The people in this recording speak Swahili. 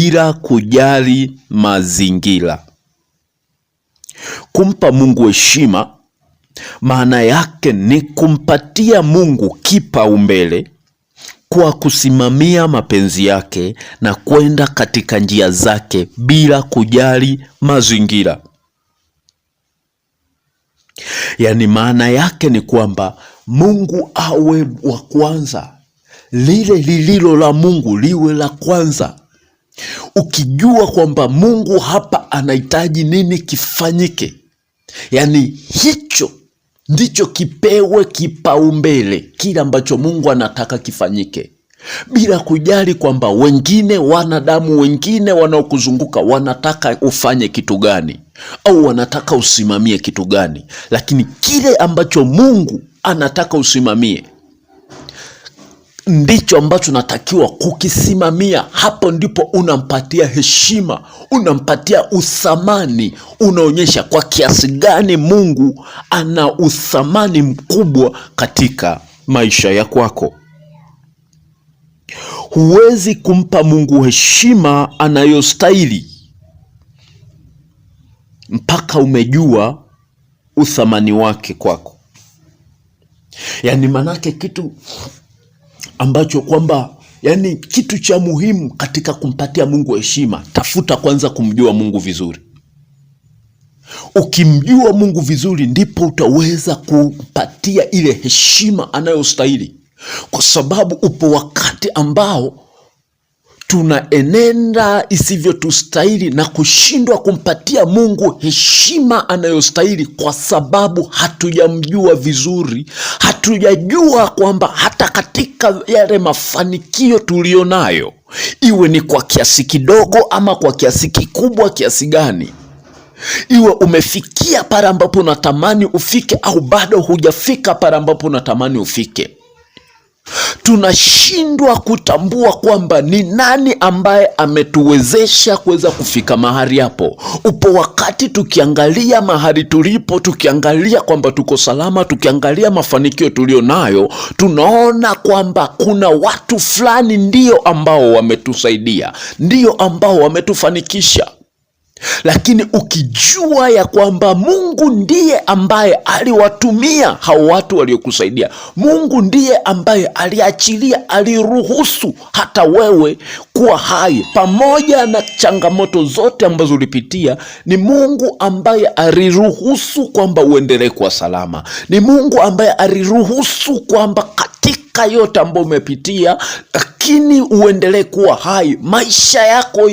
Bila kujali mazingira. Kumpa Mungu heshima maana yake ni kumpatia Mungu kipaumbele kwa kusimamia mapenzi yake na kwenda katika njia zake bila kujali mazingira. Yaani maana yake ni kwamba Mungu awe wa kwanza, lile lililo la Mungu liwe la kwanza. Ukijua kwamba Mungu hapa anahitaji nini kifanyike, yaani hicho ndicho kipewe kipaumbele, kile ambacho Mungu anataka kifanyike, bila kujali kwamba wengine, wanadamu wengine wanaokuzunguka wanataka ufanye kitu gani au wanataka usimamie kitu gani, lakini kile ambacho Mungu anataka usimamie ndicho ambacho natakiwa kukisimamia. Hapo ndipo unampatia heshima, unampatia uthamani, unaonyesha kwa kiasi gani Mungu ana uthamani mkubwa katika maisha ya kwako. Huwezi kumpa Mungu heshima anayostahili mpaka umejua uthamani wake kwako. Yaani manake kitu ambacho kwamba yani kitu cha muhimu katika kumpatia Mungu heshima, tafuta kwanza kumjua Mungu vizuri. Ukimjua Mungu vizuri, ndipo utaweza kumpatia ile heshima anayostahili, kwa sababu upo wakati ambao tunaenenda isivyotustahili na kushindwa kumpatia Mungu heshima anayostahili kwa sababu hatujamjua vizuri, hatujajua kwamba hata katika yale mafanikio tuliyonayo, iwe ni kwa kiasi kidogo ama kwa kiasi kikubwa kiasi gani, iwe umefikia pale ambapo unatamani ufike au bado hujafika pale ambapo unatamani ufike, tunashindwa kutambua kwamba ni nani ambaye ametuwezesha kuweza kufika mahali hapo. Upo wakati tukiangalia mahali tulipo, tukiangalia kwamba tuko salama, tukiangalia mafanikio tulio nayo, tunaona kwamba kuna watu fulani ndio ambao wametusaidia, ndio ambao wametufanikisha. Lakini ukijua ya kwamba Mungu ndiye ambaye aliwatumia hao watu waliokusaidia, Mungu ndiye ambaye aliachilia, aliruhusu hata wewe kuwa hai pamoja na changamoto zote ambazo ulipitia. Ni Mungu ambaye aliruhusu kwamba uendelee kuwa salama. Ni Mungu ambaye aliruhusu kwamba katika yote ambayo umepitia, lakini uendelee kuwa hai maisha yako.